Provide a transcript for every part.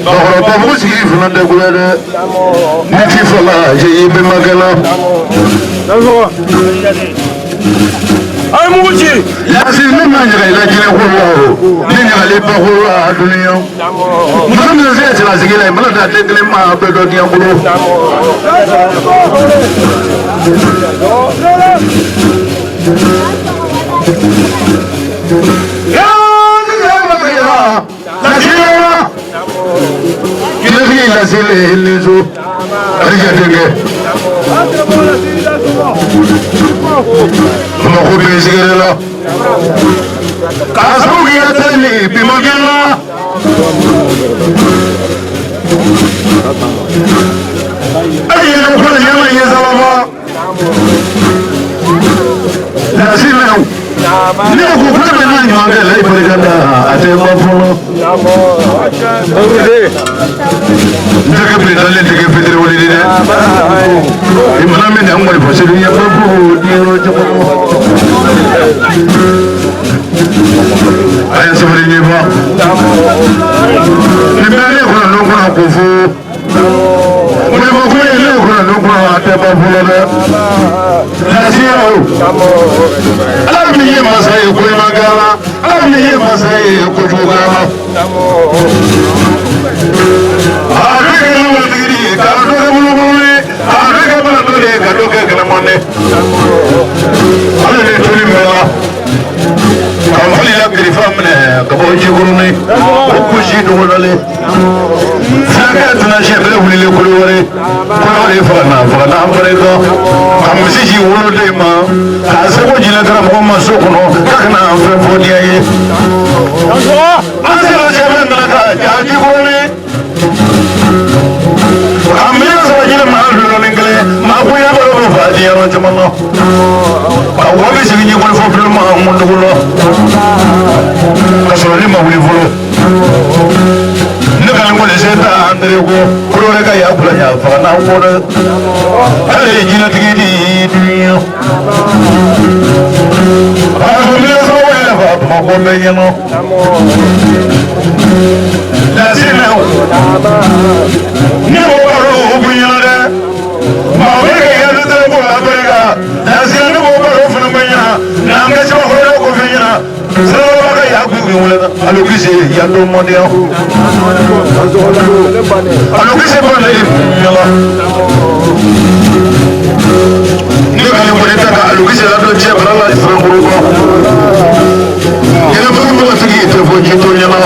Bakɔrɔba mugu sigi fana tɛ goya dɛ. Ni t'i fa la, je i bɛnbakɛ la. A ye mugu ci. Lasi ne ma ɲaga i la jinɛ ko la o. Ne ɲagalen ba ko la duniya. Muso min se cɛlasigi la, i mana taa den kelen ma a bɛɛ dɔ diɲɛ bolo. Jinɛtigi lasile niso Kadija denkɛ Bamakɔ bɛ sigɛrɛ la k'a sababu kɛ ka tali bimakɛ la. Ayi yɛrɛ ko ɲama ye sababa lasilaw ne ko ko ne bɛ n'a ɲuman kɛ layi barika da a tɛ ban fɔlɔ. N tɛ kɛ peredalen tɛ kɛ fitiri wele dɛ. I mana min na n kɔni fɔ seli ɲɛ fɔ diɲɛ caman. A ye sabali ɲɛfɔ. Nin bɛɛ ne kɔnɔ n'o kɔnɔ ko fo. Mɔgɔ ko ye ne kɔnɔ n'o kɔnɔ a tɛ ban fɔlɔ dɛ. Lasiyaw. Ala min ye masa ye ko ɲuman kɛ la. Ala min ye masa ye kojugu kɛ la. A bɛ kɛ nafolotigi ye ka dɔ kɛ bolokɔrɔ ye. A bɛ kɛ banatɔ ye ka dɔ kɛ kɛnɛman ye. Hali ni toli mɛnna. Ka Mali la kirifa minɛ ka bɔ Jikɔrɔni o kusi dɔgɔdalen. Fulakɛ tɛna sɛ bɛɛ wulilen kolo wɛrɛ kolo de faga na faga na an barika ka misi ci woloden ma k'a seko jinɛ karamɔgɔ ma so kɔnɔ k'a kana an fɛn fɔ diɲɛ ye. An sera sɛbɛn nana ka ja Jikɔrɔni. A miliyɔn saba jinɛ maa dɔɔnin kelen maa ko ya bɛ fa diɲɛ yɔrɔ caman na. Ka wa bi segin ɲɛkɔrɔ fɔ fili ma mun dugu la. Ka sɔrɔ ne ma wuli fɔlɔ. Ne ka n kɔni se ta an tere ko kolo wɛrɛ ka y'a bila y'a faga n'an kɔ dɛ. Ale ye jinɛtigi de ye dunuya. A ko miliyɔn saba yɛrɛ fa Bamakɔ bɛɛ ɲɛna. Lasilaw. Ne ko baro bonya dɛ. Maa bɛ kɛ yɛlɛ tɛ ko la barika. Lasila ne ko baro fana bonya. N'an ka sɛbɛn kɔrɔ ko fɛn ɲɛna. Siraba ka y'a kun kun wele. Alo kisi yan don mɔdiya. Alo kisi bana ye ɲɛla. Ne ka nin kɔni ta ka alo kisi ladon cɛ bana la fɛn kɔrɔ kɔ. Yɛlɛma mɔgɔ tigi tɛ fɔ ji to ɲɛna.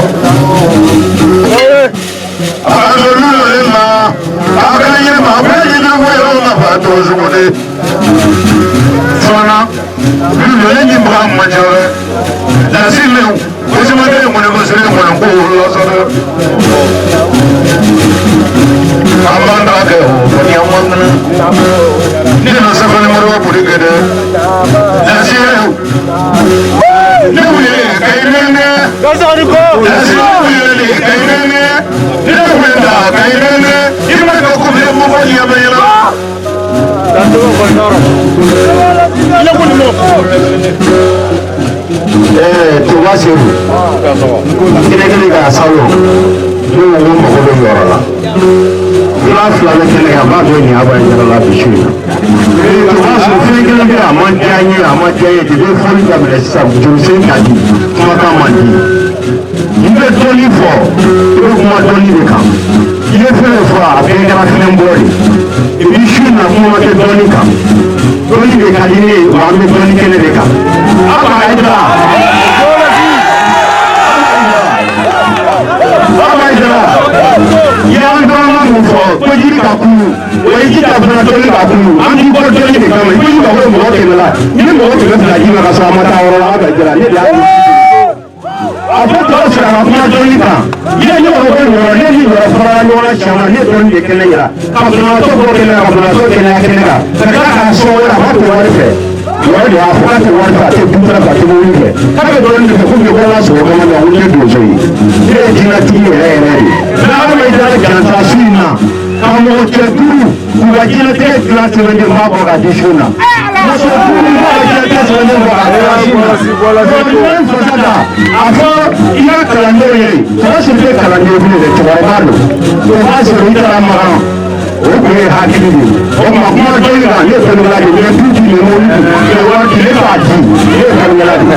A ka lule ma, a ka yɛlɛma, a bɛ yɛlɛma ko yɔrɔ ma fa to sogo de. Filanan, lule ni bagan ma jɔ dɛ. Lasilew, ko caman tɛ ŋɔni ko sere ŋɔni ko lɔsɔ dɛ. An b'an ta kɛ o fɔ ni an man kɛnɛ. Ne nana safari mɔrɔ boli kɛ dɛ. Lasilew, ne wuli ka i nɛnɛ. Lasilew wuli ka i nɛnɛ. Ne wuli ka i nɛnɛ. I ma kɛ ko fɛn mɔgɔ ɲɛ bɛ yɛlɛ. Tuba Sedu, kelen kelen ka sawo, ne ko ko mago bɛ yɔrɔ la. Fila fila bɛ kɛnɛ kan, a b'a dɔn nin y'a bɔ yɔrɔ la bi su in na. Tuba Sedu, fɛn kelen bɛ yen, a ma diya n ye, a ma diya n ye, depuis fɔli daminɛ sisan, jolisen ka di, kumakan man di. I bɛ dɔɔnin fɔ, i bɛ kuma dɔɔnin de kan. I ye fɛn o fɔ, a bɛɛ kɛra fɛn bɔ de. Et puis su in na, kuma ma kɛ dɔɔnin kan. Dɔɔnin de ka di ne ye, wa an bɛ dɔɔnin kɛnɛ de kan. Aw b'a ye dara. Aw b'a ye dara. I y'an dɔrɔn mun fɔ, ko jiri ka kunu, wa i jija fana dɔɔnin ka kunu. An b'i bɔ dɔɔnin de kama, i bɛ ka bɔ mɔgɔ kɛmɛ la, i ni mɔgɔ kɛmɛ fila d'i ma ka sɔrɔ a ma taa yɔrɔ la, aw b'a jira, ne de y'a a fɔ tɔw sera ka kuma dɔɔnin kan. I ye ɲɔgɔn ko ɲɔgɔn, ne ni yɔrɔ farala ɲɔgɔn na caman, ne dɔɔnin de kɛnɛ yira. Ka banabaatɔ bɔ kɛnɛ kan, ka banabaatɔ kɛnɛya kɛnɛ kan. Ka tila k'a sɔn wari, a b'a to wari fɛ. Wari de y'a fɔ k'a tɛ wari fɛ, a tɛ du fɛ, a tɛ mobili fɛ. K'a bɛ dɔɔnin de fɛ, ko ko n ka sogo kama na, ko ne ye donso ye. Ne ye jinɛtigi yɛrɛ yɛrɛ de ye. N'ala ma i da jansa su in na, ka mɔgɔ cɛ duuru k'u ka jinɛtigɛ dilan sɛbɛn de b'a bɔ k'a di su in na. A fɔ i ka kalandenw ye, o siri tɛ kalanden bilen dɛ, cɛkɔrɔba don. O b'a sɔrɔ i taara Makan, o tun ye hakili de ye. O tuma kuma dɔnni kan, ne ye fɛnkɛla de ye, ne ye du di, ne ye mobili di, ne ye wari di, ne b'a di, ne ye fɛnkɛla de ye.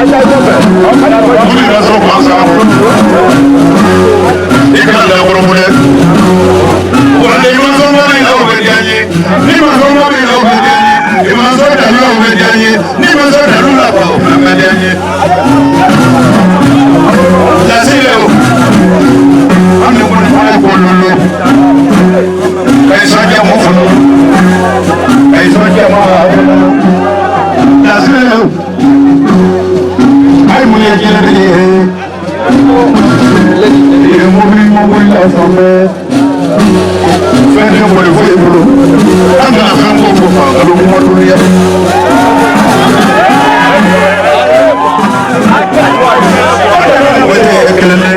Wuli ka sɔrɔ mansa i kana lakɔrɔ dɛ. Wa ni masɔn bɛ la, o bɛ diya n ye. Ni masɔn bɛ la, o bɛ diya n ye. Ni masɔn dalu la, o bɛ diya n ye. Ni masɔn dalu la, o fana bɛ diya n ye. Lasile o an bɛ kɔni fana ko lolo ka isɔnjɛ mɔ fana ka isɔnjɛ mɔ fana. Lasile o, a ye mun ye diɲɛlatigɛ ye? I ye mobili mobili la fan bɛɛ, fɛn tɛ boli foyi bolo. An kana fɛn ko fɔ fan nkalon kuma duniya. O ye kelen ye.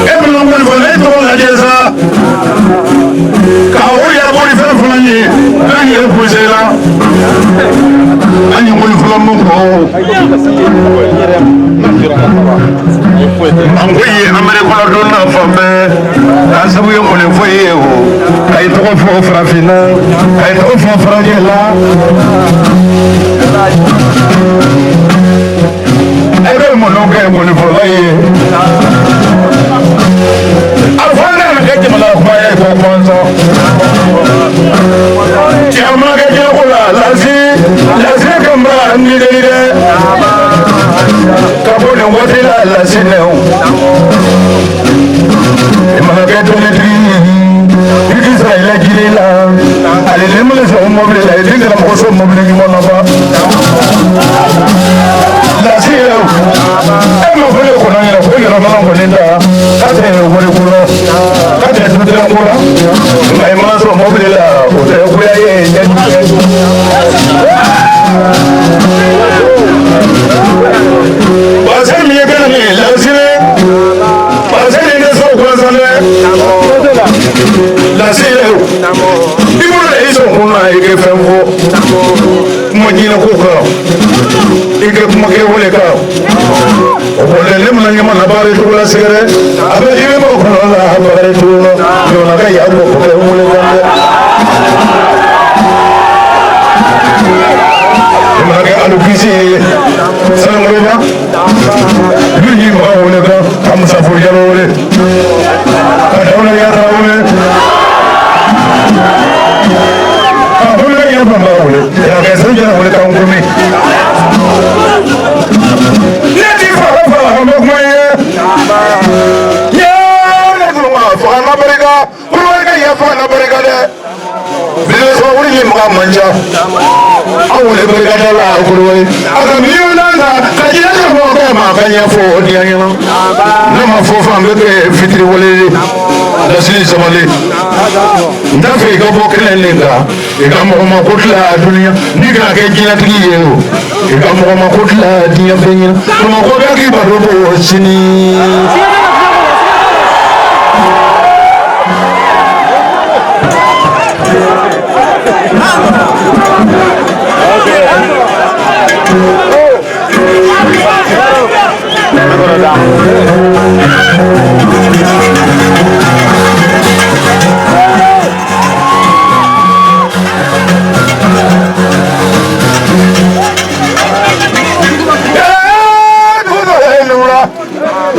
E bɛna kɔni fɔ ne tɔgɔ lajɛ sa k'a o yɛrɛ bɔ ni fɛn fana ye n'an yɛrɛ posé la, an ye kɔni fɔlɔ mun fɔ. An ko ye Amérique kɔnɔ don na fan bɛɛ k'a sabu ye kɔni fɔ ye o ka i tɔgɔ fɔ farafinna, ka i tɔgɔ fɔ farajɛ la. E bɛ mɔnɔ kɛ kɔni fɔla ye. A fɔ ne nana kɛ jamana kuma ye ko kɔnsɔn cɛ ma kɛ jago la. Lasi lasi kan ba ni deli dɛ ka bɔ nin waati la. Lasi nɛ o i mana kɛ tɔnitigi ye, i k'i sara i la jiri la. Ale ni mana sɔrɔ mɔbili la, i tɛ karamɔgɔ sɔrɔ mɔbili ɲuman na ba. Lasi yɛrɛ o, e ma fɔ ne kɔnɔ yɛrɛ ko yɛrɛ mana kɔni ta k'a tɛ wari ko la, k'a tɛ dutigiya ko la, nka i mana sɔrɔ mɔbili la, o tɛ goya ye ɲɛji. Basɛ min ye kɛnɛ nin ye lasi, basɛ nin tɛ sɔrɔ gansan dɛ. Lasi yɛrɛ o, i bolo da i sɔn kun na, i kɛ fɛn fɔ kuma ɲinɛ ko kan, i kɛ kuma kɛ wele kan. O bɔlen ne mana ɲama na baara cogo la sɛgɛrɛ a bɛ i bɛ bɔ kɔnɔ la baara cogo la ɲɔgɔnna ka yan bɔ kɛ wele kan dɛ. I mana kɛ alukisi ye sanukoloba lui y'i maga wele kan ka musafo jalo wele ka dawula yatara wele ka wele yɛrɛ fanba wele ka kɛ sanu jara wele k'an komi ne t'i faga faga an bɛ kuma ye yaa ne tun ma faga na barika kulubali ka yafa na barika dɛ. Bile sɔrɔ wuli ye mɔgɔ man ca aw wele barika da la kulubali a ka miliyɔn na ka diɲɛ kɛ mɔgɔ kɛ maa ka ɲɛfɔ o diya ɲɛna. Ne ma fɔ fan bɛ kɛ fitiri wale ye. Lasili sabali, n t'a fɛ i ka bɔ kɛnɛ nin kan i ka mɔgɔ ma ko tila duniya n'i kana kɛ diɲɛtigi ye o, i ka mɔgɔ ma ko tila diɲɛ fɛn ɲɛna. Bamakɔ bɛɛ k'i baro bɔ sini.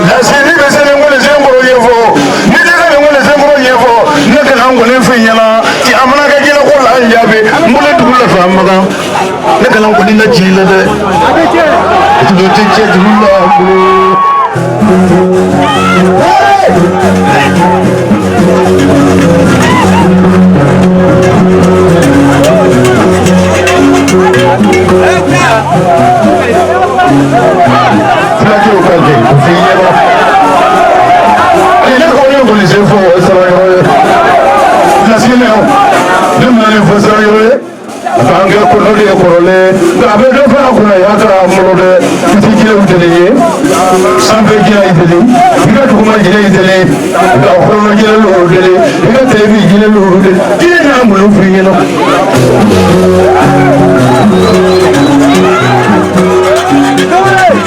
Lasili bɛ se ni ŋɔni senkɔrɔ ɲɛfɔ, ni tɛ se ni ŋɔni senkɔrɔ ɲɛfɔ, ne kana ŋɔni f'i ɲɛna ti a mana kɛ jinɛ ko la n jaabi n bolo dugu la fa makan ne kana ŋɔni na ci la dɛ. Tulo tɛ cɛ dugu la n bolo. Fulakɛw ka kɛ o f'i ɲɛna. Ne ko ne kɔni sen fɔ o ye sara yɔrɔ ye. Lasili ne mana nin fɔ sara yɔrɔ ye. A k'an kɛ kɔnɔ de ye kɔrɔlen nka a bɛ dɔ fara kunna y'a kɛra an bolo dɛ. I ti jinɛw deli ye, sanfɛ jinɛ yi deli, i ka duguma jinɛ yi deli, nka kɔrɔla jinɛ l'olu deli, i ka telebi jinɛ l'olu deli. Jinɛ n'a mun f'i ɲɛna.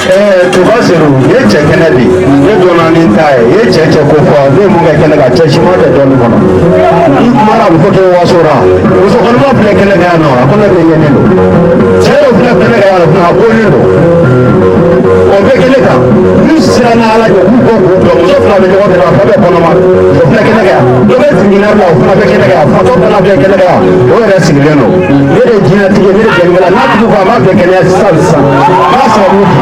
Ɛɛ tuba seru ye cɛ. cɛ kɛnɛ bi, ne donna ni n ta ye, i ye cɛ cɛ ko fɔ, ne ye mun kɛ kɛnɛ kan, cɛ si ma tɛ dɔɔnin kɔnɔ. N'i kumana a bɛ fɔ k'e wasora. Muso kɔnɔma filɛ kɛnɛ kan yan nɔ, a ko ne bɛ ɲɛnen don. Cɛ dɔw filɛ kɛnɛ kan yan nɔ, a kolen don. O bɛ kɛnɛ kan, n'u siranna Ala ɲɛ, k'u bɔ k'u jɔ, muso fila bɛ ɲɔgɔn fɛ, a fa bɛ kɔnɔma, o filɛ kɛnɛ kan yan. Dɔ bɛ sigilen bila, o fana bɛ kɛnɛ kan yan, fatɔ fana bɛ kɛnɛ kan yan, o yɛrɛ sigilen don. Ne de ye diɲɛtigi ye, ne de jɛnikɛla, n'a tigi ko a b'a bɛɛ kɛnɛya sisan sisan, n b'a sababu di.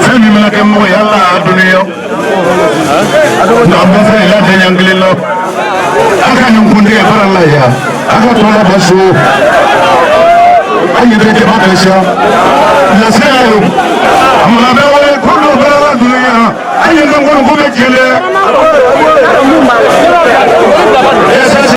Fɛn min mana kɛ mɔgɔ ye ala duniya nka bɔ fɛn la tɛ ɲan kelen la a ka nin kuntigɛ baara la yan a ka tɔ la so an yɛrɛ jama bɛ siya lase y'a ye a mana bɛ wele ko dɔ baara la duniya an yɛrɛ kɔnɔ ko bɛ tiɲɛ dɛ.